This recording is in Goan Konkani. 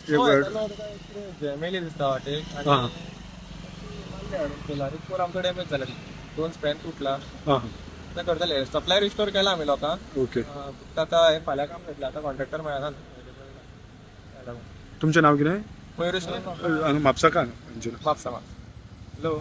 जॅम येयली दिसता वाटेक आनी मारले हाडून सोलारीक पोल आमचो डॅमेज जाला, दोन स्पॅन तुटला. ते करतले, सप्लाय रिस्टोर केला आमी लोकांक. फक्त आतां हे फाल्यां काम जातलें, आतां कॉन्ट्रॅक्टर मेळना न्हू. तुमचें नांव कितें? मयुरेश. हांगा म्हापसा का? म्हापसा, म्हापसा. हॅलो.